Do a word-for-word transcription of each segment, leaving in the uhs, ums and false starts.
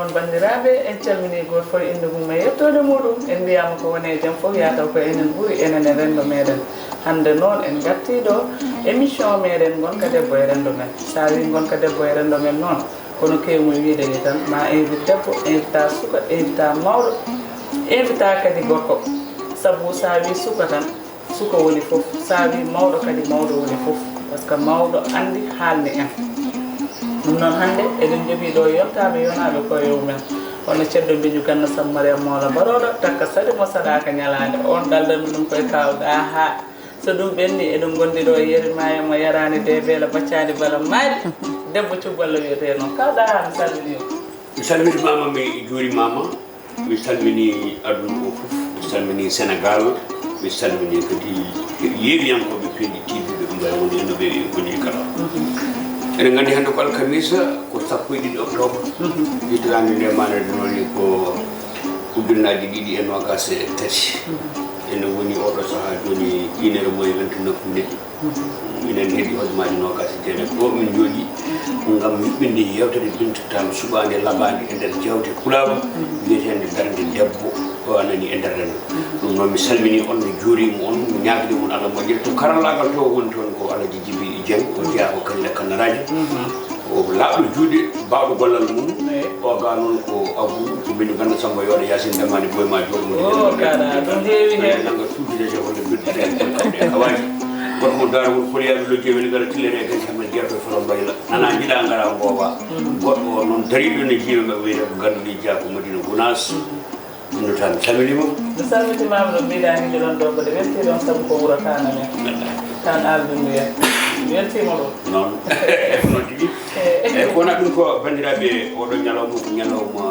On banndiraaɓe, en calminii gooto fof e innde mum e yettoode muɗum. En mbiyaama ko woni e jam fof, yaa taw ko enen ɓuri, enen e renndo meɗen. Hannde noon en ngartii ɗo émission meɗen Ngonka Debbo e Renndo Men. So a wii Ngonka Debbo e Renndo Men noon, kono keewmi wiyde ni tan, ma invite debbo, invita suka, invita mawɗo, invita kadi gorko. Sabu so a wii suka tan, suka woni fof, so a wii mawɗo kadi, mawɗo woni fof, par ce que mawɗo anndi haalni en. Ɗum noon, hannde eɗen njogii ɗo yontaaɓe, yonaaɓe koye mumen, hono Ceddo Mbeñu Ganna Samba Mariam Mawla Barooɗo, takka saɗi mo saɗaaka ñalaande, on ɗaldami ɗum koye kaw ɗa, haa so ɗum ɓenni, eɗum ngondi ɗo e Yeri Maayo mo yaraani de beela baccaani bala maaɗi, debbo cubballo wiyetee noon. Kaw ɗa, haa mi salminii on. Mi salmitimaama, mi juurimaama. Mi salmini aduna o fof, mi salmini Sénégal, mi salmini kadi yeewiyankooɓe Pindi T V ɓe, ɓe mbawi wonde no ɓe woni kala. Eɗen nganndi hannde ko alkamisa, ko sappo e ɗiɗi octobre, hitaande nde mawnata noon ko ujunnaji ɗiɗi e noogas e tati. Ene woni oɗo sahaa jooni, une heure moins vingt-neuf minutes. Minen heedi hojomaaji noogaas e jeenayi ɗo min njooɗii ngam yuɓɓinde yeewtere Binta Tall suɓaande laɓaande e nder jeewte pulaagu wiyeteende Darnde Debbo, o a nanii e nder renndo. Ɗum noon mi salminii on, mi juuriima on, mi ñaaganii mon Allah moƴƴere. To karallaagal to woni toon ko Alaji Jibi Jeŋ, o jeyaa ko Kalila Kannaraaji. O laaɓɗo juuɗe, baawɗo gollal mum. O ga noon ko Abu, ko min ganna Samba Yooɗo Yaasin Damaani Boy ma jooɗo mo. O, kaɗa, ɗum heewi heen. Nanga suudude e holle birtude en koye kawɗe e kawaaji. Gorko mo Daara Wuro Foliyaaɓe Lojji e Weli Gara Tillere e Gañ Kamel Jeerto e Folo Mbayla. Nana njiɗa ngara mboowa. Goɗɗo o noon dariiɗo ne jiiɓe maɓɓe wiyetee ko Ganduɗi Dia ko Madina Gunaas. Ɗum no tan, mi salminiima. Mi salmitimaama no mbiɗa ni, joɗon ɗo ko de weltii ɗon sabu ko wuro Kaana men. Tan Aldunduya. Mi weltiima ɗum. Noon. Ko noon tigi. Eyi, ko wonaa ɗum ko, banndiraaɓe, oɗo ñalawma ko ñalawma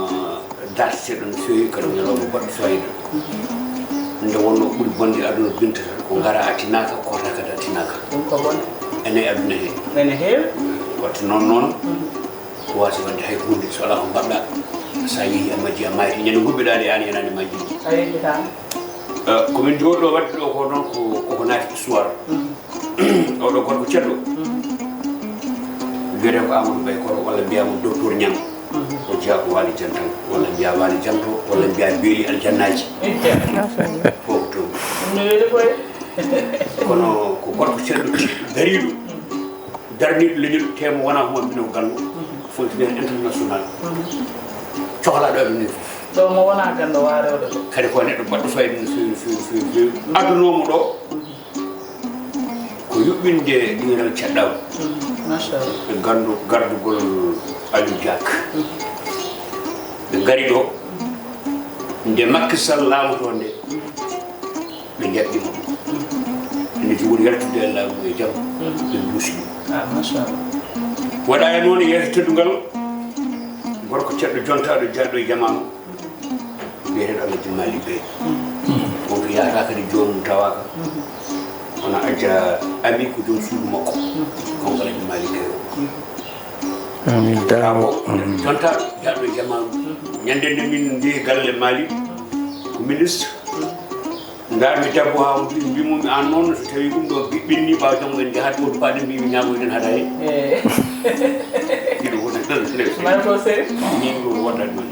darteɗo no feewi, kadi ko ñalawma baɗɗo fayida. Nde wonnoo ɓuri bonde aduna Binta tan, ko ngara a tinaaka, korra kadi a tinaaka. Ɗum ko bone. Ene e aduna he. Ene heewi. Waɗta noon noon. Ko waasi waɗde hay huunde so alaa ko mbaɗɗa, so a yehii a majjii a maaytii. Ñande ngumbiɗaa nde aan yenaande majjii. A yejjitaama. Eh, ko min jooɗo waɗde ɗo ko noon ko, koko naati histoire. Oɗo gorko ceddo. Wiyetee ko Amadou Bay Koro, walla mbiyaa mo Docteur Niang. O jeyaa ko Waali Jantan, walla mbiyaa Waali Janto, walla mbiyaa Beeli Aljannaaji. Fof ko toon. Ɗum no weli koye. Kono ko gorko ceddo dariiɗo. Darniiɗo leñol, tee mo wonaa homo bino ganndo, fonctionnaire international. Cohlaaɗo aduna e fof. Ɗo mo wonaa ganndo waa rewde ɗo. Kadi ko neɗɗo baɗɗo fayida no feewi, no feewi, no feewi, no feewi. Addunoo mo ɗo ko yuɓɓinde ɗiŋiral caɗɗaagu. Machallah. E ganndo gardugol Aliou Diack. Ɓe ngari ɗo nde Macky Sall laamotoo nde. Ɓe njaɓɓiima ɗum. Ene jogori yaltude e laamu e jam, ɓe mbuusi ɗum. Ah, machallah. Waɗa e noon e yeeso teddungal, gorko ceɗɗo jontaaɗo jaaɗo e jamaanu, biyeteeɗo Alaji Mali Bey. On ko yahata kadi joomum tawaaka. Kono Adja Ami ko joom suudu makko. Kanko Alaji Mali Bey o. Amin. Daawo. Jontaaɗo jaaɗo e jamaanu. Ñande nde min njehi galle Mali, ko ministre. Ndarmi debbo haa o mbi-, mbimumi aan noon, so tawii ɗum ɗo bi-, ɓenni, ɓaawo janngo en njahat, woto mbaɗen, mbi-, mi ñaagoyɗen haɗa he. Eh. Ɗiɗo wona ɗon, ɗiɗo. Mbaɗa ko seri? Min ɗo wonat ɗum.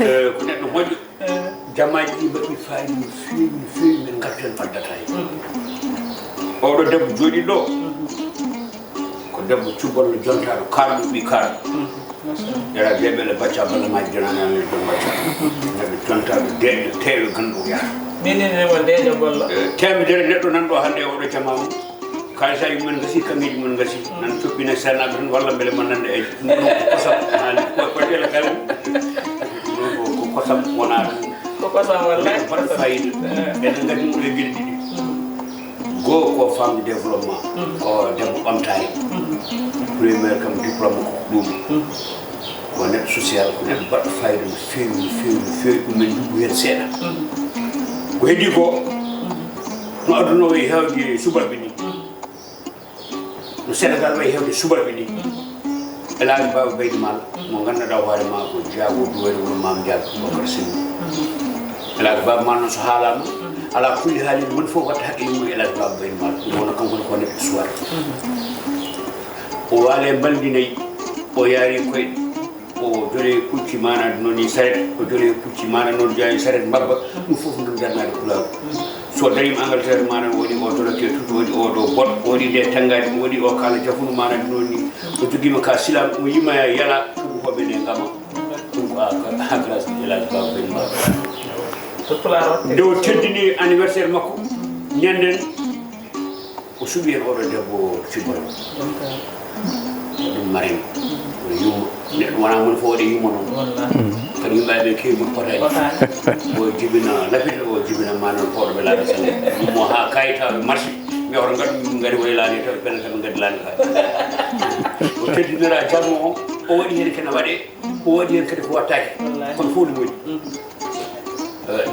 Eh, ko neɗɗo moƴƴo. Eh. Jamaaji ɗi mbaɗi fayida no feewi, no feewi, min ngartu en faddata hen. Mhm. Oɗo debbo jooɗi ɗo. Mhm. Ko debbo cuballo jontaaɗo, kaarɗo ɓii kaarɗo. Yara beɓele bacca balla maaji jonani amen ɗon bacca. Neɗɗo jontaaɗo deeƴɗo teewe ganndo o yaata. Minin ne mo deeƴo gollo. Eh, temedere neɗɗo nan ɗo hannde e oɗo jamaanu. Kay sa yummen ngasi, kanŋeeji mum ngasi. Nan coppine seenaaɓe tan walla mbele mo nande e ɗum ɗo ko kosam. Haali ko, ko tele kala. Ɗum ɗo ko, ko kosam wonaa ɗum. Ko kosam walla. Neɗɗo baɗɗo fayida. Eh. Eɗen ngadi ɗum ɗo e geɗe ɗiɗi. Goo ko femme de développement, ko debbo ɓamtaare. Première kam diplôme ko ɗum. Ko neɗɗo social, ko neɗɗo baɗɗo fayida no feewi, no feewi, no feewi, ɗum min njuggu heen seeɗa. Ko heddii ko, no aduna o e heewde subalɓe ni. No Sénégal wayi heewde subalɓe ni. El Hadj Baba Baydi Mal, mo ngannduɗaa hoore ma ko jaago duwere wuro Maam Njaay Boubacar Sini. El Hadj Baba Mal noon so haalaama, alaa kulli haalin, woni fof watta haqqe yumma El Hadj Baba Baydi Mal. Ɗum wona kanko ne ko neɗɗo histoire. O waale mbalndi nayi, o yaari koyɗe. O jole pucci mana noon ni saret, o jole pucci mana noon jaayi saret mbabba, ɗum fof ɗum darnaade pulaagu. So darima Angleterre mana o waɗi o doloke tout, o waɗi o ɗo bot, o waɗi nde tanngaade, o waɗi o kala jafunu mana noon ni. O jogima ka silam, o yima yala, ɗum hoɓe ne ngama. Ɗum ko a grâce de la baba ben mbaba. Nde o teddini anniversaire makko, ñanden o suɓi en oɗo debbo Siboro. Ɗum Marem. Ko yumma. Neɗɗo wona moni fof waɗi yumma noon. Kadi yummaɓe ɓe kewi moni potani. O jibina lapita, o jibina ma noon fooɗo ɓe laaɓa sande. Mo ha kayitaɓe marché. Mi oto ngaddu ngari waylani taw ɓe pena taɓe ngaddi lani ka. O teddinira jamma o, o waɗi hen kene waɗe. O waɗi hen kadi ko wattaki. Kono fof ne moƴƴi.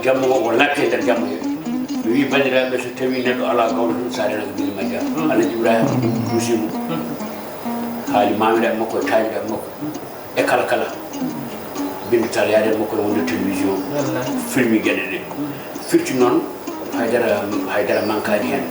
Jamma o, o lakke nder jamma he. Mi wi bandiraɓe, so tawi neɗɗo ala gawlo tan, sa renaka bini majja. Alhaji Ibrahima duusi mo. Haali mamiraaɓe makko e taaniraaɓe makko e kala kala. Binta Tall yaade makko e wonde télévision. Filmi geɗe ɗe. Firti noon haydara, haydara mankaani heen.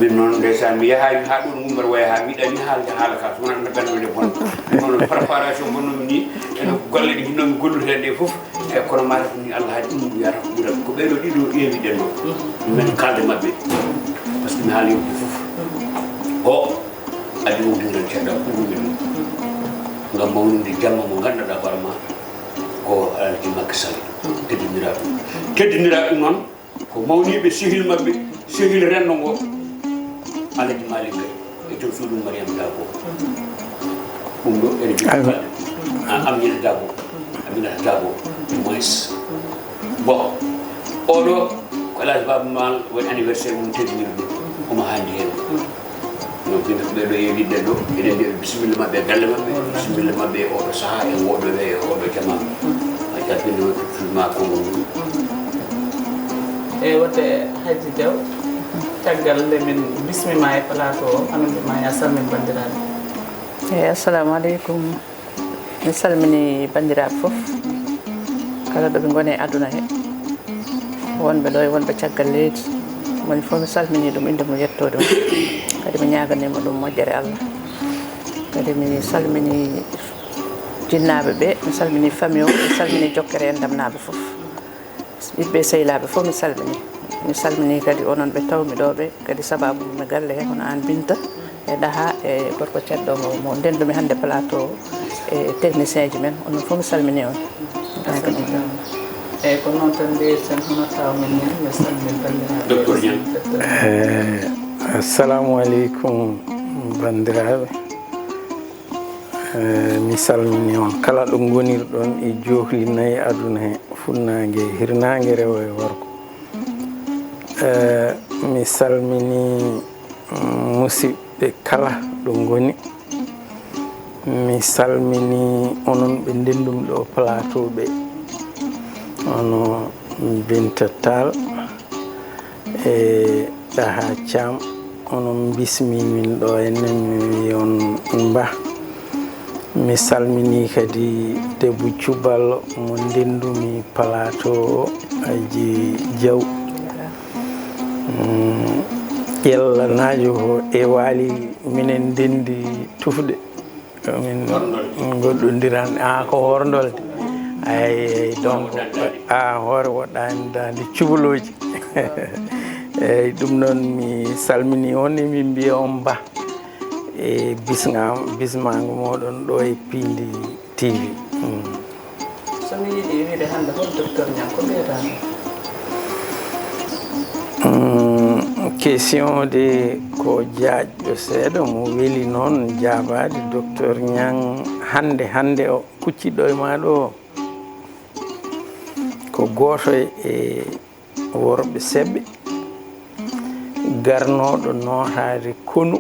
Min noon ndeysaan mi yahaani haa ɗo ngumbar waya haa miɗa ni haalde haala ka so wonaa no ganndo nde bon. Noon préparation bonnomi ni eno golle ɗe njinnoomi gollude heen ɗe fof. E kono mata ɗum ni Allah haɗi ɗum wiyata ko ɓural. Ko ɓeeɗo ɗiɗo ƴeewiɗen ɗo. Min kalde maɓɓe. Par ce que mi haali yonki fof. O addi wondiral ceɗɗa ɓurumi ɗum. Ngam mawninde jamma mo ngannduɗaa hoore ma ko Alhaji Macky Sall. Teddindiraa ɗum. Teddindiraa ɗum noon. Ko mawniiɓe sehil maɓɓe, sehil renndo ngo, Alhaji Malick Gaye e joom suudu Mariam Dabo. Ɗum ɗo ene jogii falde. Ah, Aminata Dabo. Aminata Dabo, moins. Bon, oɗo ko Alhaji Baba Maal woni anniversaire mum teddinirɗo. Omo handi heen. No bino ɓe ɗo yewi ɓe ɗo, eɗen mbiya ɓe bisimilla maɓɓe e galle maɓɓe, bisimilla maɓɓe e oɗo saha, e woɗɗo ɓe e oɗo jamaanu. A jaɓɓinde o tuttude ma konngol ngol. E wonde Hajji Diaw, caggal nde min bismima e plateau o, hano mbiɗa ma ya salmin banndiraaɓe. Eyi, assalamu aleykum. Mi salmini banndiraaɓe fof, kala ɗo ɓe ngoni e aduna he, wonɓe ɗo e wonɓe caggal leydi, moni fof mi salmini ɗum, innde mum, yettoo ɗum. Kadi mi ñaaganiima ɗum moƴƴere Allah. Kadi mi salmini jinnaaɓe ɓe, mi salmini famille o, mi salmini jokkere enɗam naaɓe fof. Ɓiɓɓe e sehilaaɓe fof mi salmini. Mi salmini kadi onon ɓe tawmi ɗo ɓe, kadi sababu mum e galle he, hono aan Binta, e Ɗaha, e gorko ceɗɗo mo, mo ndenndumi hannde plateau, e technicien ji men, onon fof mi salmini on. Eyi, ko noon tan mbiyeten, hono taw men ni, mi salmini banndiraaɓe. Docteur Niang. Docteur. Eh, assalamu aleykum, banndiraaɓe. Eh, mi salmini on kala ɗo ngonirɗon e johli nayi aduna he, funnaange, hirnaange, rewo e worgo. Eh, mi salmini musidɓe kala ɗo ngoni. Mi salmini onon ɓe ndenndumi ɗo plateau ɓe. Hono Binta Tall, e Ɗaha Caam, onon mbismi min ɗo henne, mi wi on mbah. Mi salmini kadi debbo cuballo mo ndenndumi plateau o, Aji Diaw. Mm, Ƴella Naajo ko e waali minen ndenndi tufde. Min goɗɗondiran, ah, ko horndolde. Ay, donc, ah, hoore woɗɗaani daande cubalooji. Eyyi, ɗum noon mi salmini on, e min mbiya on mbah e bisma-, bismaango mooɗon ɗo e Piindi T V. Mm. So mi yiɗi wiide hannde hol Docteur Niang, ko mbiyata mi? Mm, question de ko jaajɗo seeɗa, mo weli noon jaabaade. Docteur Niang hannde, hannde o kucciɗo e maa ɗo, ko gooto e worɓe seɓɓe garnooɗo nootaade konu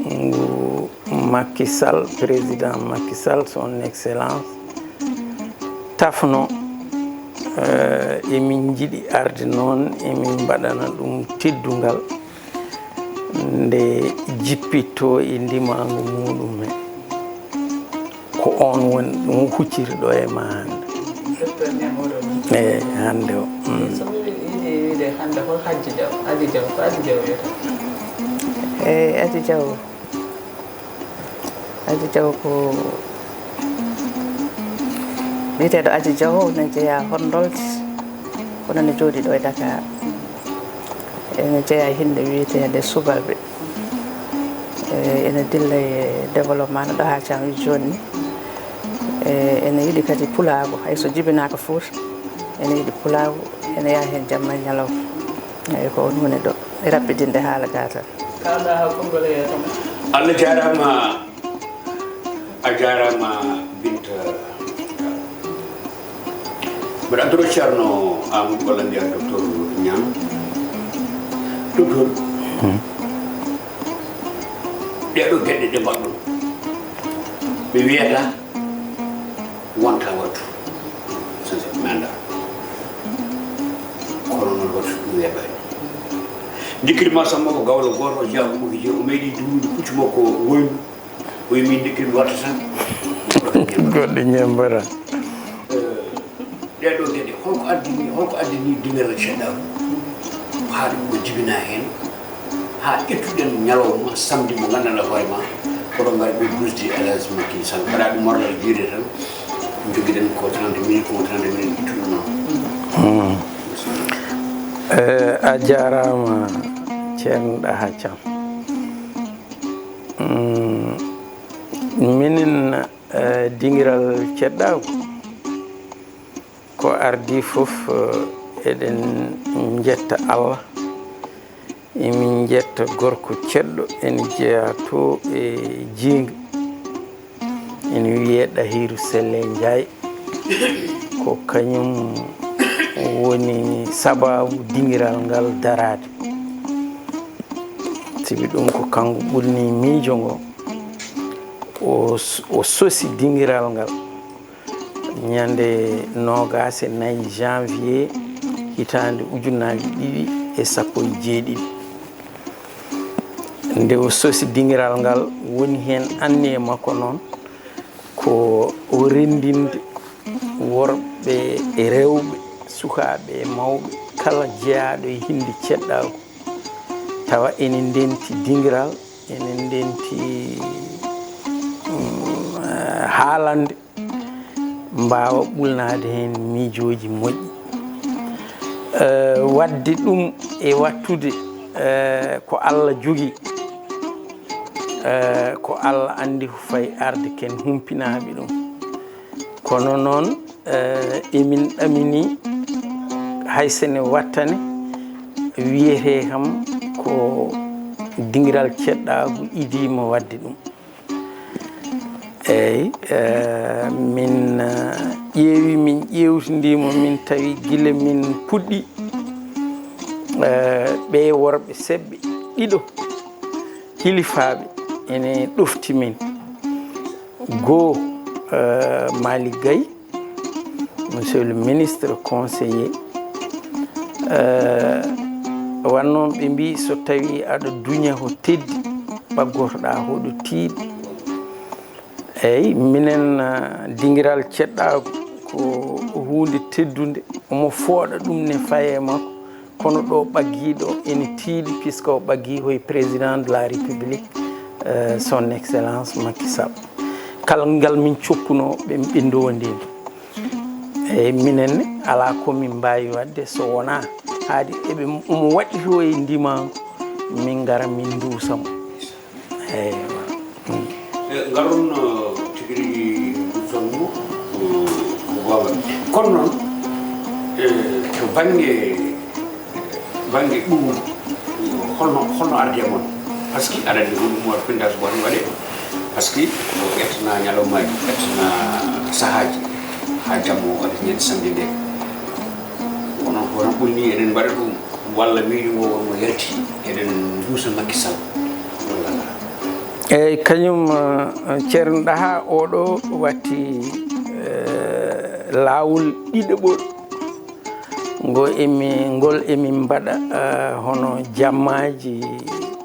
ngu Macky Sall, président Macky Sall, son excellence, tafno, eh, emin njiɗi arde noon, emin mbaɗana ɗum teddungal nde jippitto e ndimaangu muɗum he. Ko on woni ɗum hucciri ɗo e ma hannde. Docteur Niang oɗo ni. Eyi, hannde o. Mm. So mi yiɗi wiide hannde hol Hajji Diaw? Aji Diaw, ko Aji Diaw wiyata? Eyi, Aji Diaw. Aji Diaw ko Wiyeteeɗo Aji Jaw ne jeyaa Honndolde, kono ne jooɗii ɗo e Dakar. Ene jeyaa e hinnde wiyeteende Subalɓe. E, ene dilla e développement no ɗo haa can jooni ni. E, ene yiɗi kadi pulaagu, hay so jibinaaka Fuuta, ene yiɗi pulaagu, ene yaha heen jamma e ñalawma. Eeyi, ko oon woni ɗo e raɓɓiɗinde haala gaa tan. Kaalɗaa haa konngol e yeeso ma. Allah jaaraama. A jaaraama, Binta. Mbeɗa addoro Ceerno Amadou walla mbiya Docteur Niang. Docteur, ɗeeɗo geɗe ɗe mbaɗɗon, mi wiyata wonta wattu. Sanse mi annda. Kono noon wattu ɗum weeɓaani. Njikkiri ma Samba ko gawlo gooto, o jeyaa ko ɓoki jeyi, o meeɗi duwude puccu makko woynu. O wi min nde kemi watta tan. Goɗɗo ñembata. Ɗee ɗoo geɗe, holko addini, holko addini dingiral ceɗɗaagu? Haa ɗum ɗo jibinaa heen, haa ƴettuɗen ñalawma samedi mo nganndanɗaa hoore ma, koɗo ngari ɗo dusde Alhaji Macky Sall. Mbaɗa ɗum morlal jiire tan, jogiɗen ko trente minutes, ko trente minutes ittuɗo noon. Eh, a jaaraama, Ceerno Ɗaha Caam. Mm, minen, eh, dingiral ceɗɗaagu, ko ardii fof, eh, eɗen njetta Allah, emin njetta gorko ceɗɗo ene jeyaa to e Jiinga, ene wiyee Ɗahiiru Selle Njaay. Ko kañum woni sabaabu dingiral ngal daraade. Sibi ɗum ko kanko ɓurni miijo ngo. O, o sosi dingiral ngal ñande noogaas e nayi janvier hitaande ujunaaji ɗiɗi e sappo e jeeɗiɗi. Nde o sosi dingiral ngal, woni heen anniya makko noon ko o renndinde worɓe e rewɓe, sukaaɓe e mawɓe, kala jeyaaɗo e hinnde ceɗɗaagu, tawa ene ndenti dingiral, ene ndenti, mm, eh, haalande, mbaawa ɓulnaade heen miijooji moƴƴi. Eh, waɗde ɗum e waɗtude, eh, ko Allah jogii, eh, ko Allah anndi ko fayi arde, ken humpinaaɓe ɗum. Kono noon, eh, emin ɗamini, hay so ne wattane, wiyetee kam ko dingiral ceɗɗaagu idiima waɗde ɗum. Eeyi, eh, min, eh, ƴeewi, min ƴeewtindiima, min tawi gila min puɗɗi, eh, ɓee worɓe seɓɓe ɗiɗo kilifaaɓe ene ɗofti min. Goo, eh, Malick Gaye, monsieur le ministre conseiller, eh, wanno ɓe mbii, so tawi aɗa duña ko teddi, ɓaggotoɗaa hoɗo tiiɗi. Eeyi, minen, eh, dingiral ceɗɗaagu ko huunde teddunde, omo fooɗa ɗum ne faye makko, kono ɗo ɓaggii ɗo ene tiiɗi, puisque o ɓaggii koye président de la République, eh, son excellence Macky Sall. Kala ngal min cokkunoo, ɓe, ɓe ndowondii. Eeyi, minen ne, alaa ko min mbaawi waɗde so wonaa haade eɓe, omo waɗɗitoo e ndimaangu, min ngara min nduusa mo. Eeyi, voilà. Mm. Eh, ngaron, eh, tigi rigi nduusan mo, eh, ko goonga. Kono noon, eh, to bannge Bannge ɗum, holno, holno ardi e mon? Par ce que aɗa anndi ko ɗum waɗa pinndaaji ko waɗi waɗe. Par ce que o ƴettana ñalawmaaji, ƴettana sahaaji, haa jamma o waɗi ñande samedi nde. Kono, kono ɓulni eɗen mbaɗa ɗum, walla miijo ngo wonno yalti, eɗen nduusa Macky Sall. Walla alaa? Eeyi, kañum, eh, Ceerno Ɗaha, oɗo watti, eh, laawol ɗiɗaɓol. Ngo emi, ngol emin mbaɗa, eh, hono jammaaji,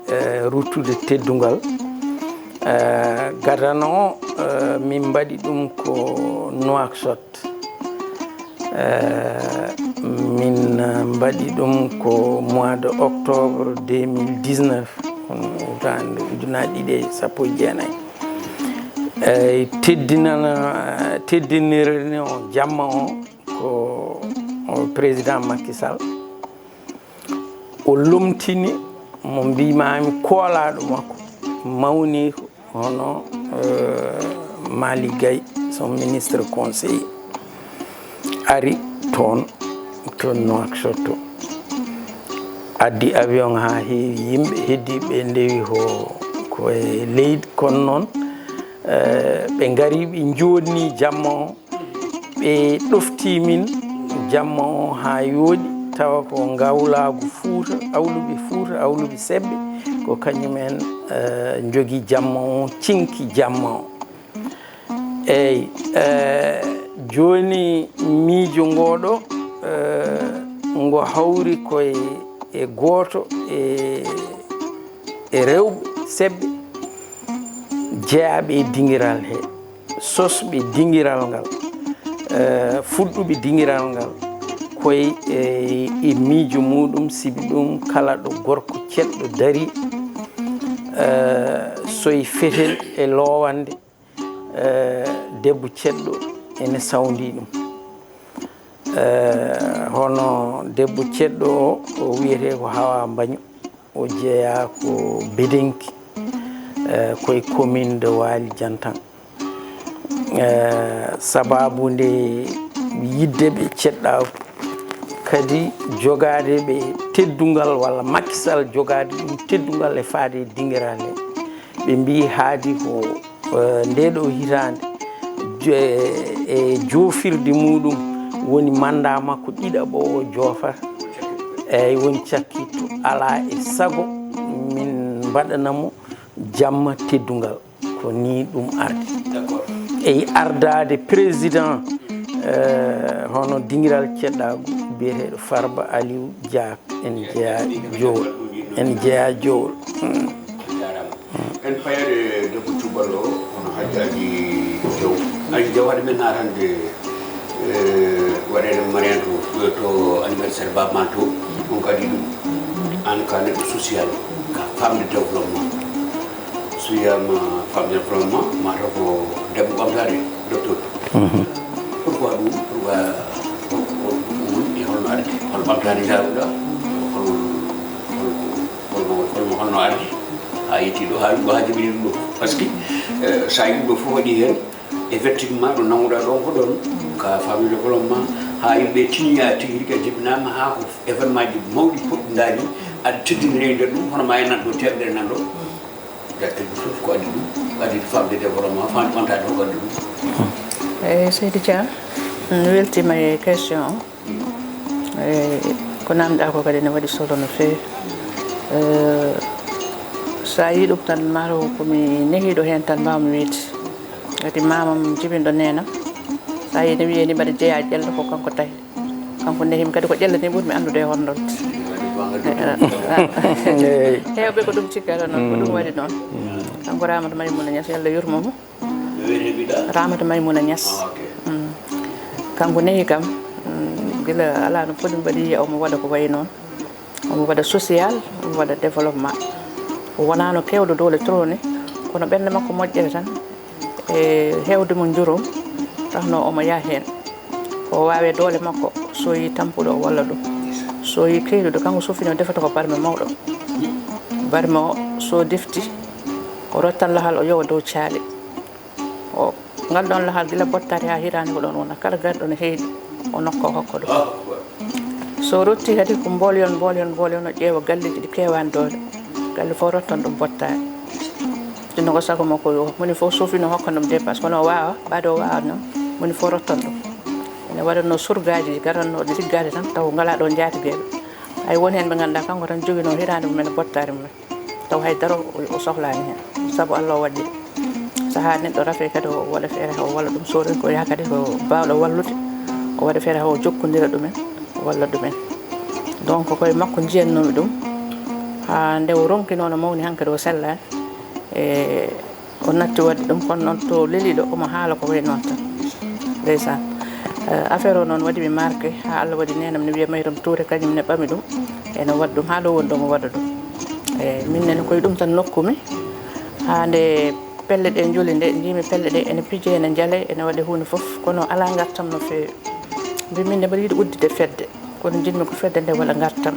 eh, ruttude teddungal. Eh, gadano o, eh, min mbaɗi ɗum ko Nouakchott. Eh, min, eh, mbaɗi ɗum ko mois de octobre deux mille dix-neuf, hitaande ujunaaji ɗiɗi e sappo e jeenayi. Eyi, teddinana teddinirani o jamma o ko o président Macky Sall. O lomtini mo mbimami koolaaɗo makko mawni ko hono Mali Gaye, son ministre conseil, ari toon to Nouakchott to, addi avion ha heewi yimɓe heddiɓe ndewi ko ko e leydi. Kono noon ɓe ngari ɓe jooɗni jamma o, ɓe ɗofti min jamma o ha yooɗi, tawa ko ngawlaagu Fuuta, awluɓe Fuuta, awluɓe Sebbe, ko kañum en jogii jamma o, cinki jamma o. Eyi, jooni miijo ngooɗo ngo hawri koye e gooto e e rewɓe Sebbe jeyaaɓe e dingiral he, sosɓe dingiral ngal, fuɗɗuɓe dingiral ngal koye e miijo muɗum, sibi ɗum kala ɗo gorko ceɗɗo dari, soyi fetel e lowande, debbo ceɗɗo ene sawndi ɗum. Hono debbo ceɗɗo o, o wiyetee ko Hawa Mbaño, o jeyaa ko Bedenki, koye commune de Waali Jantan. Sababu nde yidde ɓe ceɗɗaagu, kadi jogaade ɓe teddungal, walla Macky Sall jogaade ɗum teddungal e faade e dingiral he. Ɓe mbii haadi ko nde ɗo hitaande e joofirde muɗum woni mannda makko ɗiɗaɓo o joofata. Eyi, woni cakkitto, alaa e sago min mbaɗana mo jamma teddungal. Ko ni ɗum ardi. Eyi, ardaade président hono dingiral ceɗɗaagu biyeteeɗo Farba Aliou Diak, en jeyaa jowol, en jeyaa jowol. En payade debbo cuballo o, hono Hajji Aji Jaw. Aji Jaw, haade men naatande waɗeede mariage to anniversaire baba ma to, on kadi ɗum an ka neɗɗo social, ka famde développement. So wiyama famde développement, mataw ko debbo ɓamtaade docteur. Pourquoi ɗum? Pourquoi ɗum? E holno ardi? Hol ɓamtaade njaaruɗa? Hol holno holno holno ardi? Ha yetti ɗo, ha ɗo, ha jibini ɗum ɗo. Parce que sa yi ɗum ɗo fof waɗi hen, effectivement ɗo nanguɗa ɗon ko ɗon ka famille développement, ha yimɓe tiñoya tigi rika jibinama ha ko événement ji mawɗi poɗɗi daari, aɗa teddiniri e nder ɗum, hono ma e nan ɗo teɓɗere nan ɗo. Gattirɗi fof ko addi ɗum, addi famde développement, famde ɓamtaade fof ko addi ɗum. Eyi, seydi Dia, mi weltima e question o. Eyi, ko namɗa ko kadi ne waɗi solo no feewi. Eh, so a yii ɗum tan mataw komi nehiiɗo heen tan mbawmi wiyde. Kadi mamam jibinɗo neenam, so a yii ne wiyee ni mbaɗa jeyaa ƴello ko kanko tawi. Kanko nehimi kadi ko ƴellani ɓurmi anndude e honɗon. Heewɓe ko ɗum cikkata noon, ko ɗum waɗi noon. Kanko Ramata Maymuna Ñas, yo Allah yurmo mo. Ramata Maymuna Ñas. Kanko nehi kam, gila alaa no foti mbaɗi yiya omo waɗa ko wayi noon. Omo waɗa social, omo waɗa développement. O wonaano keewɗo doole trop ni, kono ɓernde makko moƴƴere tan. E heewde mo njurum, tahnoo omo yaha heen. Ko o waawi e doole makko, so yii tampuɗo o walla ɗum. So yii keyɗuɗo, kanko so fini o defata ko barme mawɗo. Barme o so defti, o rottat lahal o yowa dow caali. O ngal ɗoon lahal gila bottaari haa hiraande ko ɗoon wona. Kala garɗo no heedi o nokka o hokka ɗum. So rotti kadi ko mboolyon mboolyon mboolyon o ƴeewa galleeji ɗi keewaani doole. Galle fof rottan ɗum bottaari. Sinno ko sago makko yo moni fof sofino hokka ɗum dépense, kono o waawa, ɓaade o waawa noon, moni fof rottan ɗum. Ene waɗatnoo surgaaji garannooɗi liggaade tan taw ngalaa ɗoon njaatigeeɓe. Hay won heen ɓe ngannduɗaa kanko tan joginoo hiraande mum en e bottaari mum en, taw hay dara o sohlaani heen, sabu Allah o waɗi. Sahaa neɗɗo rafi kadi o waɗa feere haw walla ɗum, so woni ko yaha kadi ko baawɗo wallude, o waɗa feere haw jokkondira ɗumen, walla ɗumen. Donc koye makko njiyannoomi ɗum haa nde o ronki noon o mawni hankadi o sellaani. E o natti waɗde ɗum, kono noon to leliɗo omo haala ko wayi noon tan. Ndeysaan. Affaire o noon waɗi mi marqué haa Allah waɗi neenam ne wiya Mayram Touré kañum ne ɓami ɗum, ene waɗa ɗum haa ɗo woni ɗo mo waɗa ɗum. E min nene koye ɗum tan nokkumi haa nde Pelle ɗe njoli nde, njiimi pelle ɗe ene pije, ene njale, ene waɗi huunde fof, kono alaa ngartam no feewi. Mbiimi nde mbaɗa yiɗi uddide fedde, kono njiɗmi ko fedde nde waɗa ngartam.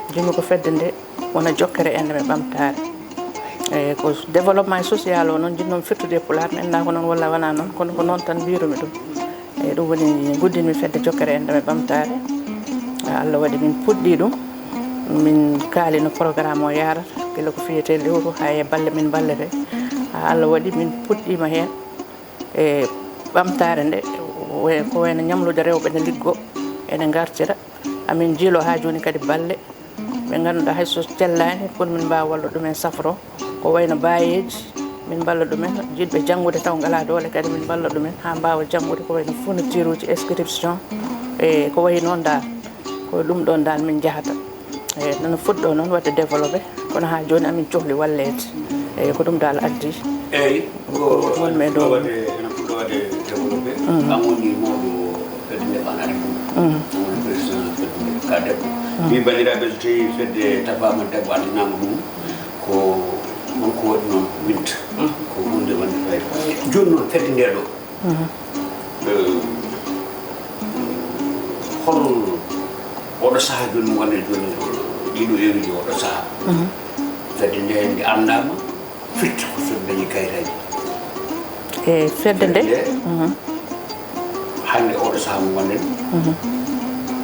Njiɗmi ko fedde nde wona jokkere enɗam e ɓamtaare. Eyi, ko développement social o noon njiɗnomi firtude e Pulaar, mi anndaa ko noon walla wonaa noon, kono ko noon tan mbiyru-mi ɗum. Eyi, ɗum woni nguddinmi fedde jokkere enɗam e ɓamtaare. Allah waɗi min puɗɗii ɗum, min kaalino programme o yaarata, gila ko fiyetee lewru haa e balle min mballete. Haa Allah waɗi min puɗɗiima heen e ɓamtaare nde, we-, ko wayno ñamlude rewɓe ne liggo, ene ngartira. Amin njiilo haa jooni kadi balle ɓe ngannduɗaa hay so cellaani, pour min mbaawa wallude ɗumen safro. Ko wayno baayeeji, min mballa ɗumen, jiɗɓe janngude taw ngalaa doole kadi min mballa ɗumen haa mbaawa janngude, ko wayno fournitureji inscription, e ko wayi noon dal. Ko ɗum ɗoon dal min njahata. E nana fuɗɗo noon waɗde développé, kono haa jooni amin cohli walleede. E ko ɗum dal addi. Eyi, ko wonmi e dow. Waɗde, ene fuɗɗo waɗde développé. An woni mawɗo fedde nde ɓanade ɗum. An woni président fedde nde, ka debbo. Min banndiraaɓe, so tawii fedde tafaama, debbo addanaama ɗum, ko won ko waɗi noon winta. Ko huunde wonde fayda. Jooni noon fedde nde ɗo, eh, hol oɗo sahaa jooni mo wonde jooni, ɗiɗo heure ji oɗo sahaa. Fedde nde nde anndaama, firti ko so dañi kayitaaji. E fedde nde? Fedde nde, hannde oɗo sahaa mo ngonɗen,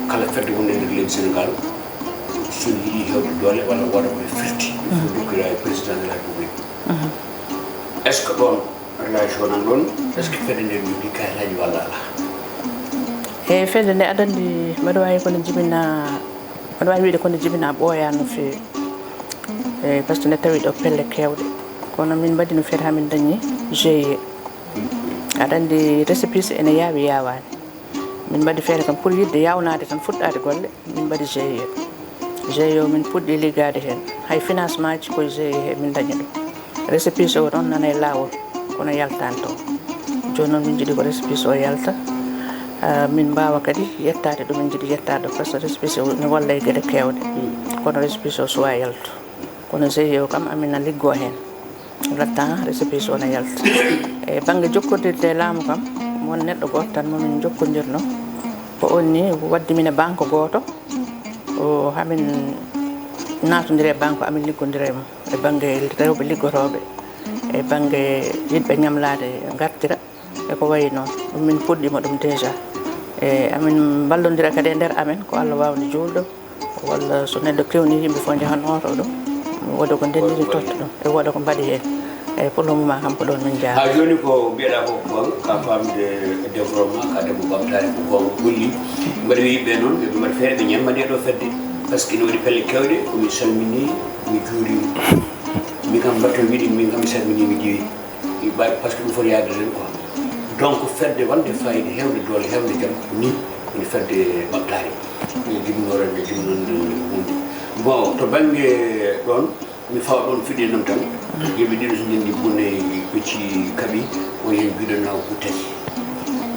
kala fedde wonde nder leydi Sénégal, so yiɗi heewde doole walla waɗa ko firti, il faut dokkira e président de la République. Est-ce que ɗoon relation nan ɗoon? Est-ce que fedde nde jogii kayitaaji walla alaa? E fedde nde, aɗa anndi, mbaɗa waawi kono jibina, mbaɗa waawi wiyde kono jibina ɓooyaa no feewi. E, par ce que nde tawi ɗo pelle keewɗe. Kono min mbaɗino feere haa min dañi G I E. Aɗa anndi récépissé ene yaawi yaawaani. Min mbaɗi feere kam pour yiɗde yaawnaade tan fuɗɗaade golle, min mbaɗi G I E. G I E o min puɗɗi liggaade heen. Hay financement ji koye G I E min dañi ɗum. Récépissé o noon nana e laawol, kono yaltaani toon. Jooni noon min njiɗi ko récépissé o yalta. Ah, min mbaawa kadi yettaade ɗo min njiɗi yettaade ɗo, par ce que récépissé o ne walla e geɗe keewɗe. Kono récépissé o suwaa yaltu. Kono G I E o kam amin na liggoo heen. Lattan récépissé o na yalta. E bannge jokkondirde e laamu kam, won neɗɗo gooto tan mo min njokkondirno. Ko oon ni waddi min e banque gooto. O hamin naatondiri e banque, amin liggondira e mum. E bannge rewɓe liggotooɓe, e bannge yiɗɓe ñamlaade ngartira, e ko wayi noon. Ɗum min puɗɗiima ɗum déjà. E amin mballondira kadi e nder amen, ko Allah waawni juulɗo. Walla so neɗɗo kewni yimɓe fof njaha nooto ɗum, wooda ko ndenniri totta ɗum, e wooda ko mbaɗi heen. Eyi, pour le moment kam ko ɗoon min njaha. Haa jooni ko mbiyeɗaa ko goonga, ka faamde e développement, ka debbo ɓamtaare ko goonga golli. Mbaɗa wiyi ɓe noon, ɓe mbaɗa feere ɓe ñamma nde ɗo fedde. Par ce que ina waɗi pelle keewɗe, ko mi salmini, mi juurima. Min kam mbatto wiɗi, min kam mi salmini, mi jiwi. Par ce que ɗum foti yaade tan quoi. Donc fedde wonde fayida, heewde doole, heewde jam, ko ni woni fedde ɓamtaare. Jibinoore nde jibinonde hunde. Bon, to bannge ɗoon, mi fawa ɗoon fiɗe noon tan. Yimɓe ɗiɗo so ndenndi bone pecci kaɓi, woni heen biɗo nawa ko tati.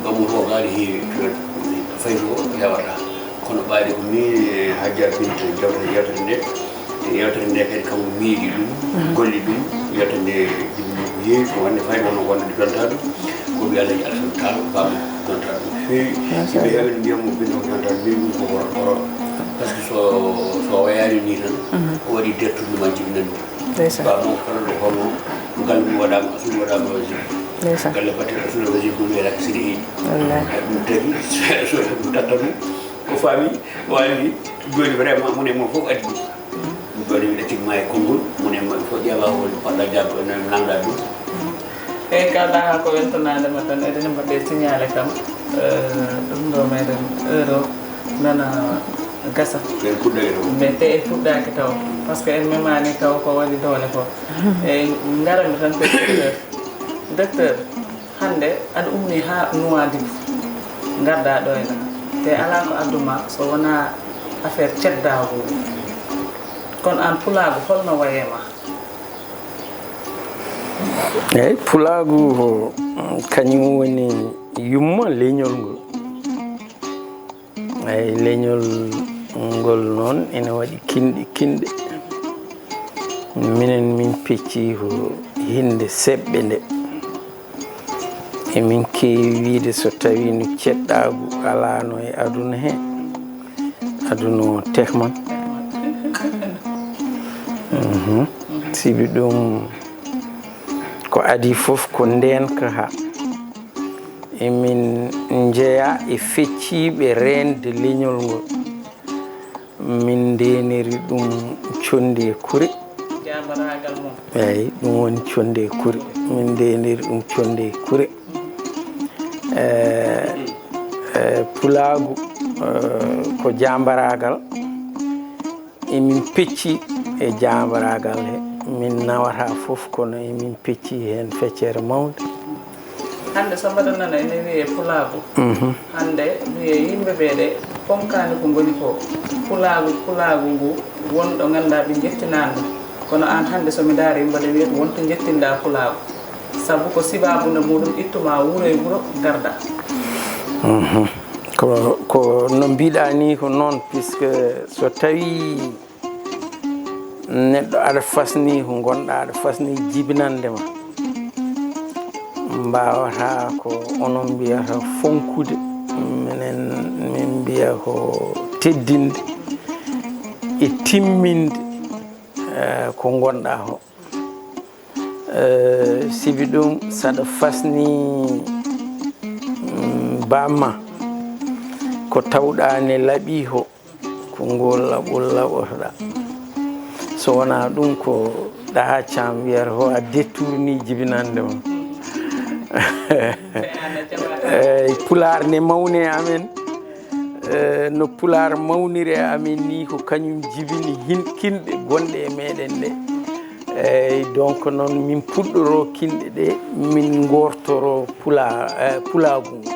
Ɗo mo rogaade heewi, to fayi to hewata. Kono ɓaade ko ni, e, Hajja Binta jawta yewtere nde. E yewtere nde kadi kanko miiji ɗum, golli ɗum, yewtere nde jibini ko heewi, ko wonde fayda, wonno wonde jonta ɗum. Ko wiya Alhaji Alassane Tall, baaba jonta ɗum no feewi. Yimɓe heewi ne mbiya mo Binta ko jonta ɗum, mbiimi ɗum ko woro, woro. Par ce que so, so wayaani ni tan, o waɗi détournement jibinani ɗum. Ndeysaan. Baaba o kala ɗo hono galle mum waɗaama, asulu waɗaama wasifa. Ndeysaan. Galle batte asulu wasifa ɗum wiyata ko sene heewi. Wallaahi. Ɗum tagi, so, so, ɗum tatta ɗum, o faami, o anndi, jooni vraiment, mone mon fof addi ɗum. Ɗum ɗoon ina tigma e konngol, mone mon fof ƴeewa ko woni poɗɗa jabbo, ene namda ɗum. Eyi, kalɗa haa ko weltanaade ma tan, eɗen mbaɗde signalé kam, eh, ɗum ɗo meɗen heure o nana gasa. Ɓen puɗɗaaki taw. Mais te en puɗɗaaki taw, par ce que en memaani taw ko waɗi doole ko. Eyi, ngaranmi tan ko docteur. Docteur, hannde aɗa ummi haa Nouadhibou, ngarɗa ɗo e la. Te alaa ko addu ma so wonaa affaire ceddaagu. Kono aan pulaagu holno wayi e ma? Eyi, pulaagu ko kañum woni yumma leñol ngol. Eyi, leñol ngol noon ene waɗi kinɗe, kinɗe. Minen min pecci ko hinde seɓɓe nde. Emin keewi wiide so tawi no ceɗɗaagu alaano e aduna he, aduna o tehman. Mhm. Sibi ɗum ko adii fof ko ndeenka ha. Emin njeya e fecciiɓe reende leñol ngol. Min ndeeniri ɗum conndi e kure. Jaambaraagal mum. Eey, ɗum woni conndi e kure. Min ndeeniri ɗum conndi e kure. Eh, eh, pulaagu, eh, ko jaambaraagal. Emin pecci e jaambaraagal he. Min nawata fof, kono emin pecci heen feccere mawnde. Hannde so mbaɗa nana ene wiyee pulaagu. Mhm. Hannde wiyee yimɓe ɓee ɗe ponkaani ko ngoni ko. Pulaagu, pulaagu ngu won ɗo ngannduɗaa ɓe njettinaani ɗum. Kono aan hannde so mi ndaari mbaɗa wiyee ko wonto njettinɗaa pulaagu. Sabu ko sibaabu nde muɗum ittuma wuro e wuro ngarda. Mhm. Ko, ko no mbiɗa ni ko noon, puisque so tawi neɗɗo aɗa fasni ko ngonɗa aɗa fasni jibinande ma, mbawata ko onon mbiyata fonkude, minen min mbiya ko teddinde e timminde, eh, ko ngonɗa ko. Eh, sibi ɗum saɗa fasni, mm, bamma ko tawɗa ne laɓi ko, ko ngol laɓol laɓotoɗa. So wona ɗum ko ɗaha cam wiyata ko a détourni jibinande ma. Eh, pulaar ne mawni e amen. Eh, no pulaar mawniri e amin ni ko kañum jibini hin-, kinɗe gonɗe e meɗen ɗe. Eyyi, donc noon min puɗɗoro kinɗe ɗe, min ngortoro pula-, eh, pulaagu ngu.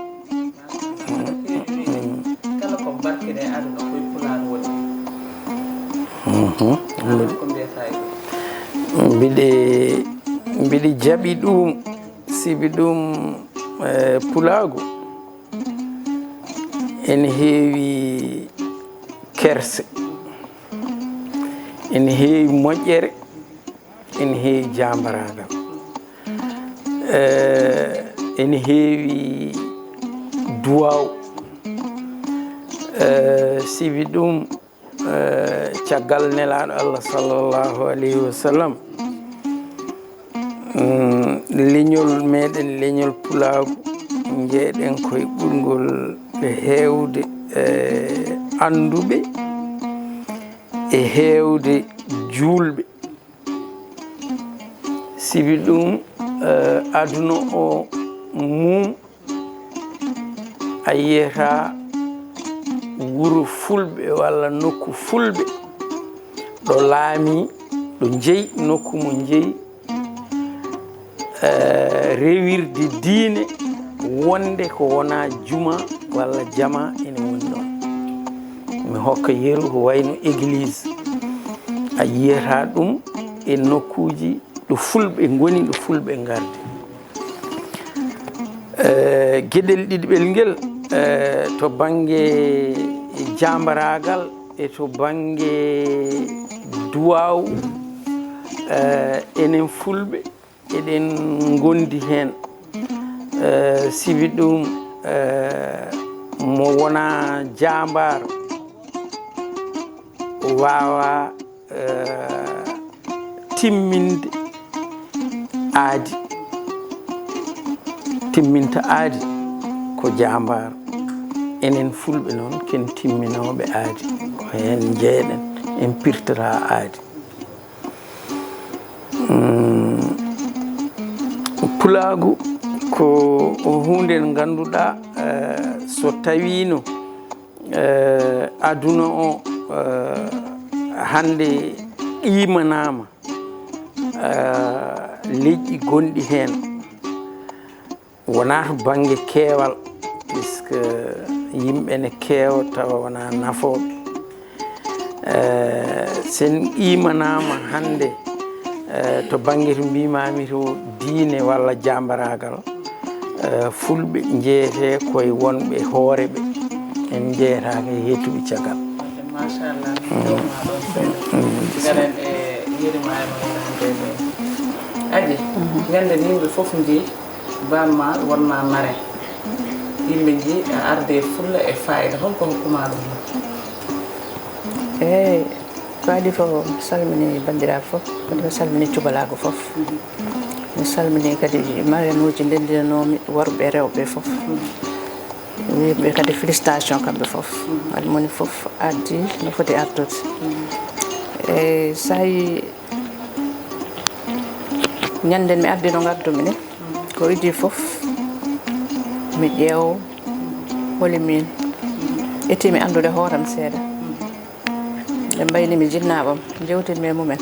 Mm, mm, mm. Kala ko barke ɗe aduna koye pulaar woni. Mhm. Ko mbiyata e ɗum? Mbiɗe, mbiɗe jaɓi ɗum, sibi ɗum, eh, pulaagu. Ene heewi kerse, ene heewi moƴƴere, ene heewi jaambaraagal, eh, ene heewi duwaaw, eh, sibi ɗum, eh, caggal Nelaaɗo Allah sallallahu alayhi wa sallam, mm, leñol meɗen, leñol pulaagu, njeeɗen koye ɓurgol heewde, eh, annduɓe e heewde juulɓe. Sibi ɗum, eh, aduna o mum a yiyata wuro fulɓe walla nokku fulɓe ɗo laami, ɗo jeyi, nokku mo jeyi, eh, rewirde diine wonde ko wona juma walla jama ene woni ɗon. Mi hokka yeru ko wayno église. A yiyata ɗum e nokkuuji ɗo fulɓe ngoni, ɗo fulɓe ngardi. Eh, geɗel ɗiɗɓel ngel, eh, to bannge jaambaraagal e to bannge duwaaw, eh, enen fulɓe eɗen ngondi heen. Eh, sibi ɗum, eh, mo wona jaambaar waawa, eh, timminde aadi. Timminta aadi ko jaambaar. Enen fulɓe noon ken timminooɓe aadi. Ko heen njeeɗen, en pirtata aadi. Mm, pulaagu ko huunde nde ngannduɗaa, eh, so tawiino, eh, aduna o, eh, hannde qimanaama, eh, leƴƴi gonɗi heen. Wonaa to bannge keewal, puisque yimɓe ne keewa tawa wonaa nafooɓe. Eh, sen qimanaama hannde, eh, to bannge to mbimaami to diine walla jaambaraagal, eh, fulɓe njeyetee koye wonɓe hoore ɓe, en njeyetaake e heetuɓe caggal. Machallah, mi jowma ɗon seeɗa. Mm. Garen e yerimaare mo wonande men. Aji, ñande nde yimɓe fof njeyi, Baaba Maal wonma mare. Yimɓe njeyi a arde e fulla e faayida, holko hokkumaa ɗum? Eey, ko adii fof, mi salminii banndiraaɓe fof, kadi mi salminii cubalaagu fof. Mi salminii kadi mareenuuji ndenndiranoomi worɓe e rewɓe fof. Wiyɓe kadi félicitation kamɓe fof. Kadi moni fof addi no foti artude. Eey, so a yii ñande mi addi no ngardu-mi ni, ko idii fof mi ƴeew holi miin. Eti mi anndude hooram seeɗa. Ɓe mbayni mi jinnaaɓam, njewtin mi e mumen.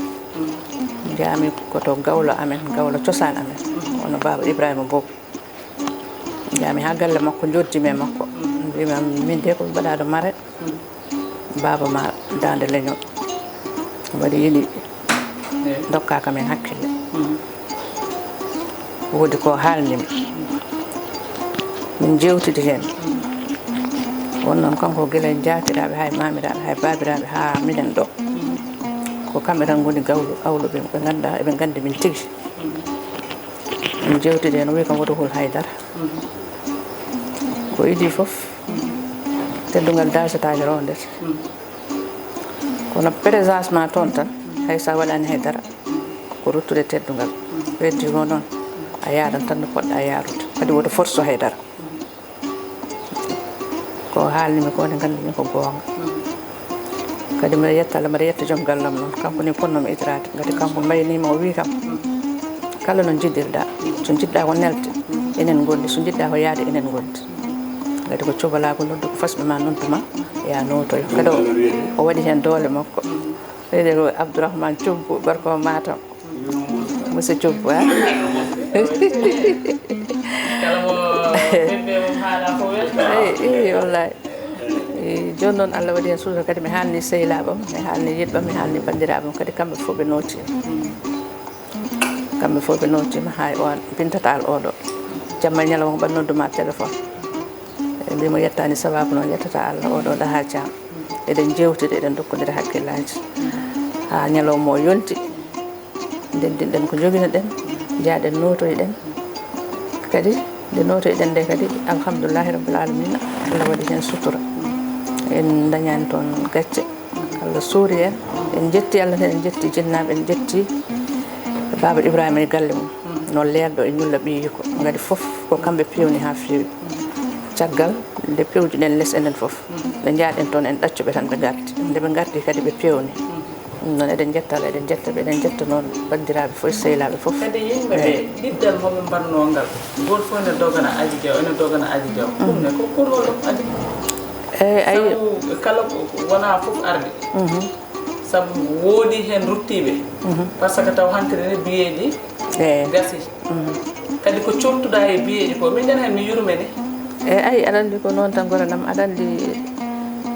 Njaami ko to gawlo amen, gawlo cosaan amen, hono Baaba Ibrahima Bob. Njaami haa galle makko, njooddii mi e makko. Mbiimi, min de ko mi mbaɗaaɗo mare, Baaba Maal Daande Leñol. Waɗi yiɗi, ndokkaa kam heen hakkille. Woodi ko haalni mi. Min njeewtidi heen. Won noon kanko gila e njaatiraaɓe, haa e maamiraaɓe, haa e baabiraaɓe, haa minen ɗo. Ko kamɓe tan ngoni gawlo, awluɓe, ɓe nganndaa, eɓe nganndi min tigi. Min njeewtidi heen, o wii kam woto hul hay dara. Ko idii fof, teddungal daasetaake rowndete. Kono présence ma toon tan, hay so a waɗaani hay dara, ko ruttude teddungal. Ko heddii ko noon, a yaaran tan no poɗɗaa yaarude. Kadi woto forso hay dara. Ko haalni mi ko ne nganndi-mi ko goonga. Kadi mbiɗa yetta Allah, mbiɗa yetta joom gallam noon. Kanko ni fotnoo mi itiraade. Ngati kanko mbayniima, o wii kam, kala no njiɗirɗaa. So njiɗɗaa ko nelde, enen ngondi. So njiɗɗaa ko yahde, enen ngondi. Ngati ko cubalaagu noddu, ko fasɓe ma noddu ma, yaa nootoyo. Kadi o, o waɗi heen doole makko. Wiyetee ko Abdourahmane Thioub, gorko o Matam. Monsieur Thioub, ha? Kala mo bébé mum haala ko welta. Eey, eey, wallaay. Eey, jooni noon Allah waɗi heen sutura kadi mi haalni sehilaaɓam, mi haalni yiɗɓam, mi haalni banndiraaɓam kadi kamɓe fof ɓe nootiima. Kamɓe fof ɓe nootiima haa e oon Binta Tall oɗo. Jamma e ñalawma ko ɓad noddu ma téléphone. E mbiimo yettaani sababu noon yettata Allah oɗo ɗahaa Caam. Eɗen njeewtida, eɗen ndokkondira hakkillaaji. Haa ñalawma o yonti. Ndenndin-ɗen ko njogino-ɗen, njah-ɗen nootoy-ɗen. Kadi, nde nootoy-ɗen nde kadi, alhamdulillahi rabbil alamina, Allah waɗi heen sutura. En ndañaani toon gacce. Allah suuri en. En njetti Allah tan, en njetti jinnaaɓe, en njetti Baaba Ibrahima e galle mum. Noon leerɗo e ñulla ɓiyiiko. Ngati fof ko kamɓe peewni haa feewi. Caggal nde pewjuɗen les enen fof, nde njah-ɗen toon, en ɗaccu ɓe tan ɓe ngarti. Nde ɓe ngarti kadi ɓe peewni. Ɗum noon eɗen njetta Allah, eɗen njetta ɓe, eɗen njetta noon banndiraaɓe fof, sehilaaɓe fof. Kadi yimɓe ɓe, eey, ɗiɗɗal mo ɓe mbaɗnoo ngal, gooto fof ene dogana Aji Jaw, ene dogana Aji Jaw. Ɗum ne ko pour holɗum Aji? Eey, ayi. Sabu kala ko, ko wonaa fof arde. Mhm. Sabu woodi heen ruttiiɓe. Mhm. Par ce que taw hankkadi ne biyeeji, eey, gasi. Mhm. Kadi ko coomtuɗaa e biyeeji ko, min nana heen mi yurmini. Eey, ayi, aɗa anndi ko noon tan, goram, aɗa anndi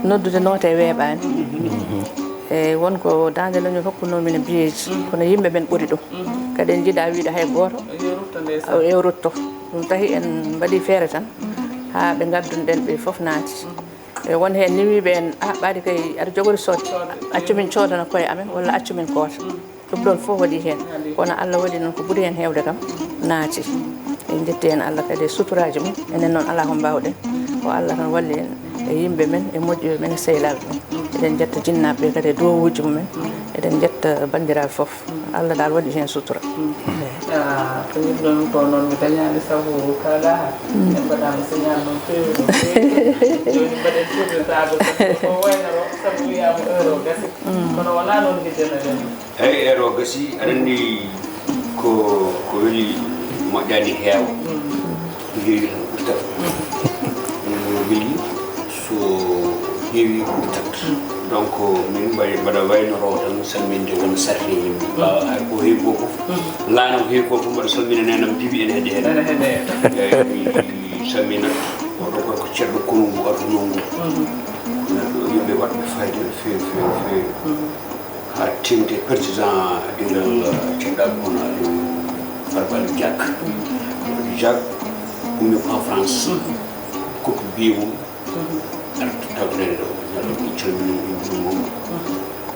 noddude noote weeɓaani. Mhm. Eey, won ko Daande Leñol hokkunoo min e biyeeji, mhm, kono yimɓe men ɓuri ɗum. Mhm. Kadi en njiɗaa wiyde hay gooto yo rutto, ndeysaan, yo rutto. Ɗum tahi en mbaɗii feere tan, mhm, haa ɓe ngadduno-ɗen ɓe fof naati. Mhm. E won heen newiiɓe en, "Ah, ɓaadi kay aɗa jogori soodde. Soodde. Accu min coodana koye amen, walla accu min koota." Mm. Ɗum ɗoon fof waɗi heen. Waɗi. Kono Allah waɗi noon ko ɓuri heen heewde kam naati. En njetti heen Allah kadi e suturaaji mum. Enen noon alaa ko mbaawɗen. Ko Allah tan walli en e yimɓe men, e moƴƴuɓe men, e sehilaaɓe men. Eɗen njetta jinnaaɓe ɓe kadi e duwawuuji mumen. Eɗen njetta banndiraaɓe fof. Allah daal waɗi heen sutura. Mm. Eey. Ah, ko yimɗon ko noon mi dañaani sabu kala. Mm. En mbaɗaama signal noon feewi, noon feewi. Jooni mbaɗen tourne table, sabu ko waynoro, sabu wiyaama heure o gasi. Mm. Kono wonaa noon njiɗ-ɗen amen. Eey, heure o gasi, aɗa anndi ko, ko weli moƴƴaani heewa. Mm. Ko heewi tan ɓurtata. Ɗum no weli so heewi ɓurtat. Donc, min mbaɗi, mbaɗa waynoro tan salminde won sarde yimɓe. Ɓaawa hay ko heewi ko fof. Laana ko heewi ko fof mbaɗa salmina nenam Bibi ene heɗe heen. Ene heɗe heen. Eey, mi salmina oɗo gorko ceerɗo konu ngu aduna ngu. Neɗɗo yimɓe waɗɓe fayida no feewi, feewi, feewi. Haa teeŋti président dingal caggal kono Aliou Farba Aliou Diack. Diack ummi ko haa France. Koppi biye mum. Arta tawtoreede ɗo. Ñalawma calmini ɗum ɗum mum.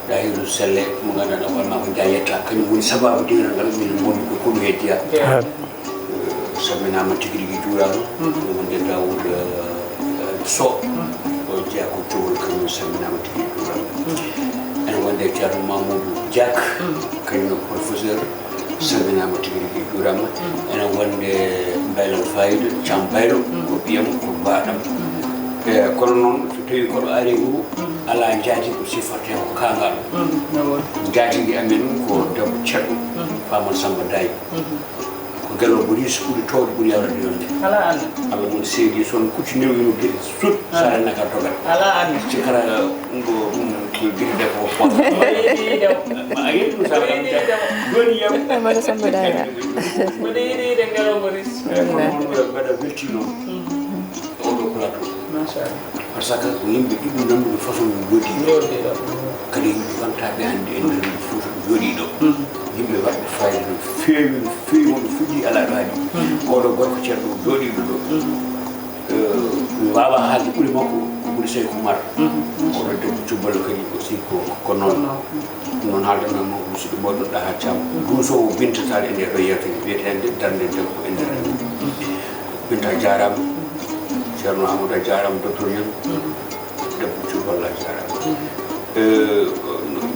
Dahiru Selle, mo ngannduɗaa ɗo, wonma ko Njaay yetta, kañum woni sababu diiral ngal, min ngonmi ko koɗo heddiya. Jeeya. Salminaama tigi rigi, juuraama. Ɗum wonde Daawuda, eh, Sow, o jeyaa ko Cowol, kañum salminaama tigi rigi, juuraama. Ene wonde Ceerno Mamadou Diak, kañum professeur, salminaama tigi rigi, juuraama. Ene wonde Baylal Fayida, Caam Baylo, ko ɓiyam, ko baaɗam. Eh, kono noon, so tawii koɗo ari ngu, alaa njaati ko siftortee ko kaangal. Njaatigi amen ko debbo ceɗɗo, Faamal Samba Daay. Ko Gelo Boris ɓuri toowde, ɓuri yawrade yonde. Alaa Allah. Allah mum seedi, so on kucci newino gila sut, sare naka dogat. Alaa Allah. Cikara ngo, um, ko gila debbo ko. Ko yiɗi dem. Ma a yeɗi ɗum sara. Ko yiɗi dem. Joni yam. Eh, mbaɗa Samba Daay. Mbaɗa yiɗi de Gelo Boris. Eh, kono on mbaɗa welti noon. Oɗo plateau. Machallah. Par ce que ko yimɓe ɗiɗi nanduɓe façon no jooɗi. Jooɗi ɗo. Kadi yimɓe ɓamtaaɓe hannde e nder Fuuta ɗo jooɗi ɗo. Yimɓe waɗɓe fayida no feewi, no feewi, wonɓe fuɗɗi alaa ɗo haaɗi. Oɗo gorko ceerɗo jooɗiiɗo ɗo. Eh, mi waawaa haalde ɓuri makko ko ɓuri Seyku Umar. Oɗo debbo cuballo kadi aussi ko, ko noon. Noon haaldanno mo musidɗo mawɗo Ɗaha Caam. Duusoowo Binta Tall e nde ɗo yeewtere wiyeteende Darnde Debbo e nder renndo. Binta a jaaraama. Ceerno Amadou a jaaraama, docteur Niang. Debbo cuballo a jaaraama. Eh,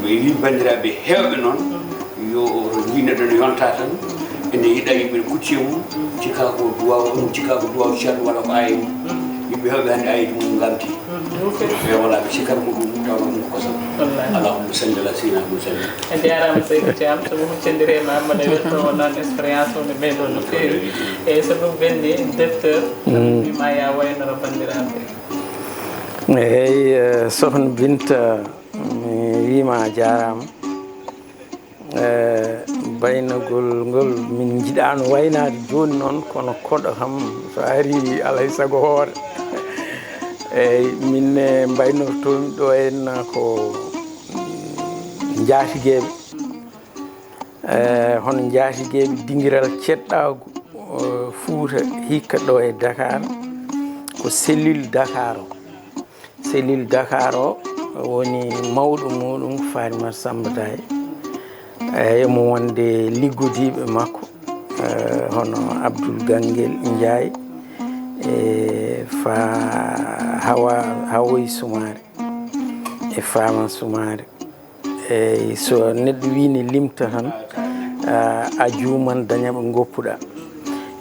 mi yii banndiraaɓe heewɓe noon, yo njiɗ neɗɗo no yonta tan, ene yiɗa yimɓe ne kucci e mum, cika ko duwaw, cika ko duwaw ceerno walla ko aaya mum. Yimɓe heewɓe hannde aayiji mum ngamti. Ɓe wala ɓe cikkata ko ɗum, tawno ɗum ko kosam. Wallaahi. Allahumma salli ala sayyidina Muhammad sallim. A jaaraama Seydi Thiam, somo huccondire e ma, mbaɗa welto wonno an expérience o no ɓeydo no feewi. Eyyi, so ɗum ɓenni, docteur, mi ma ya waynoro banndiraaɓe. Eyyi, eh, sohna Binta, mi wiima a jaaraama. Eh, baynagol ngol min njiɗaano waynaade jooni noon, kono koɗo kam so ari alay sago hoore. Eyyi, min ne mbaynortoomi ɗo henna ko, mm, njaatigeeɓe. Eh, hono njaatigeeɓe dingiral ceɗɗaagu, eh, Fuuta hikka ɗo e Dakar, ko cellule Dakar o. Cellule Dakar o woni mawɗo muɗum ko Farimata Samba Daay. Eyyi, emo wonde liggodiiɓe makko, eh, hono Abdoul Gangel Ndiaye, e Fa Hawa, Hawoy Soumaré, e Fama Soumaré. Eyyi, so neɗɗo wii ne limta tan, a, a juuman, daña ɓe ngoppuɗa.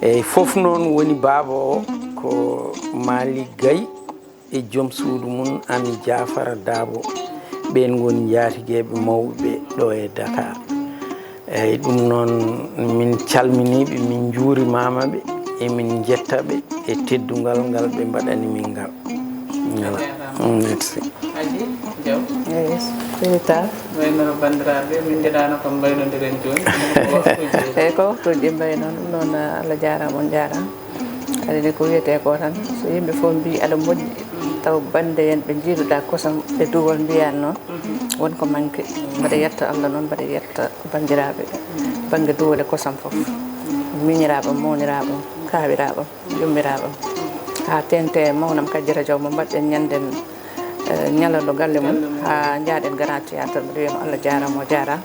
Eyyi, fof noon woni baaba o ko Malick Gaye e joom suudu mum Ami Jaafara Daabo. Ɓeen ngoni njaatigeeɓe mawɓe ɗo e Dakar. Eyyi, ɗum noon min calminiiɓe, min njuurimaama ɓe, e min njetta ɓe e teddungal ngal ɓe mbaɗani min ngal. Voilà. Merci. Aji Jaw. Yes, Seydi Tall. Waynoro banndiraaɓe, min njiɗaano kam mbaynondiren jooni. Ko waktuuji. Eyyi, ko waktuuji ɗi mbayi noon. Ɗum noon, Allah jaaraama, on njaaraama. Aɗa anndi ko wiyetee ko tan, so yimɓe fof mbii aɗa moƴƴi, taw bannde en ɓe njiiduɗaa kosam e duwol mbiyan noon, won ko manque. Mbaɗa yetta Allah noon, mbaɗa yetta banndiraaɓe, bannge duwol e kosam fof. Miñiraaɓe am, mawniraaɓe am, kaawiraaɓe am, yummiraaɓe am. Haa teeŋti e mawnam Kajjata Jaw mo mbaɗɗen ñannden, eh, ñalawma galle mum, haa njaaɗen Grand Théâtre. Mbiɗo wiya mo Allah jaaraama, o jaaraama.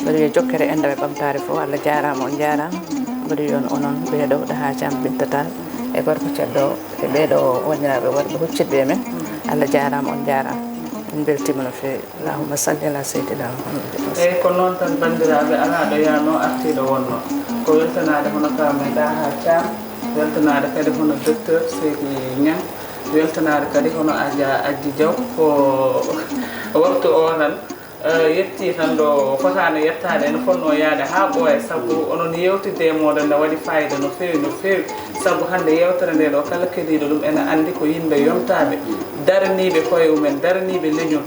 Mbiɗo wiya jokkere enɗam e ɓamtaare fof, Allah jaaraama, on njaaraama. Mbiɗo wiya on onon ɓeeɗo, Ɗaha Caam, Binta Tall, e gorko ceɗɗo, e ɓeeɗo woniraaɓe wonɓe huccitɓe e men, Allah jaaraama, on njaaraama. Min mbeltiima no feewi. Allahumma salli ala seydina Muhammad. Eyyi, ko noon tan, banndiraaɓe, alaa ɗo yahnoo, artii ɗo wonnoo. Ko weltanaade hono kaamen Ɗaha Caam, weltanaade kadi hono docteur Seydi Ñaŋ, weltanaade kadi hono Aja Ajji Jaw. Ko waktu o tan, eh, yettii tan ɗo fotaano yettaade, ene fotnoo yahde haa ɓooya, sabu onon yeewtidde e mooɗon ne waɗi faayiida no feewi, no feewi. Sabu hannde yeewtere nde ɗo, kala keɗiiɗo ɗum ene anndi ko yimɓe yontaaɓe, daraniiɓe koye mumen, daraniiɓe leñol,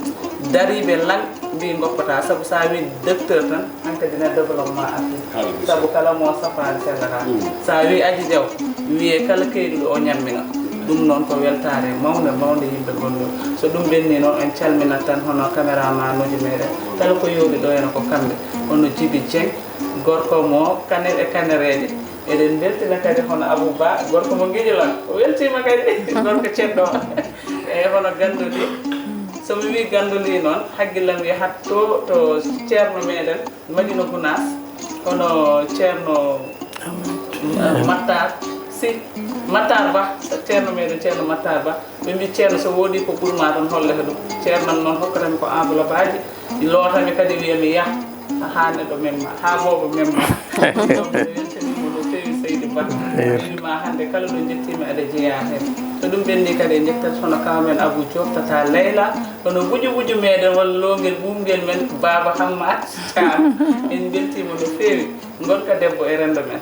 dariiɓe lan, mbii ngoppataa. Sabu so a wii docteur tan, hankadi ne développement Afrique. Sabu kala mo safaani sellata. So a wii Aji Jaw, wiyee kala keyɗuɗo o ñammina. Ɗum noon ko weltaare mawnde, mawnde yimɓe gonɗo. So ɗum ɓenni noon, en calminat tan hono caméraman uji meɗen. Kala ko yooɗi ɗo ene ko kamɓe. Hono Jibi Dieng, gorko mo Kanel e Kanereeje. Eɗen mbeltina kadi hono Abou Ba, gorko mo Ngiƴo lan. O weltiima kadi, gorko ceɗɗo. E hono Gandodi. So mi wii Ganduli noon, hakkillam yahat to, to ceerno meɗen Madina Gunaas, hono ceerno Matar Si, Matar Ba, ceerno meɗen ceerno Matar Ba. Ɓe mbi ceerno so woodi ko ɓurma tan hollete ɗum. Ceerno am noon hokkatami ko enveloppe aji, lootami kadi wiya mi yah. Haa neɗɗo memma, haa boobo memma. Donc, mi weltaniima no feewi, Seydi Ba. Eer. Wiɗi ma hannde kala ɗo njettiimi aɗa jeyaa heen. So ɗum ɓenni kadi en njettat hono kaw men Abou Diop, tata Leyla, hono wuju wuju meɗen walla loongel ɓuumngel men, Baaba Hammat Thiam. En mbeltiima no feewi. Ngonka debbo e renndo men.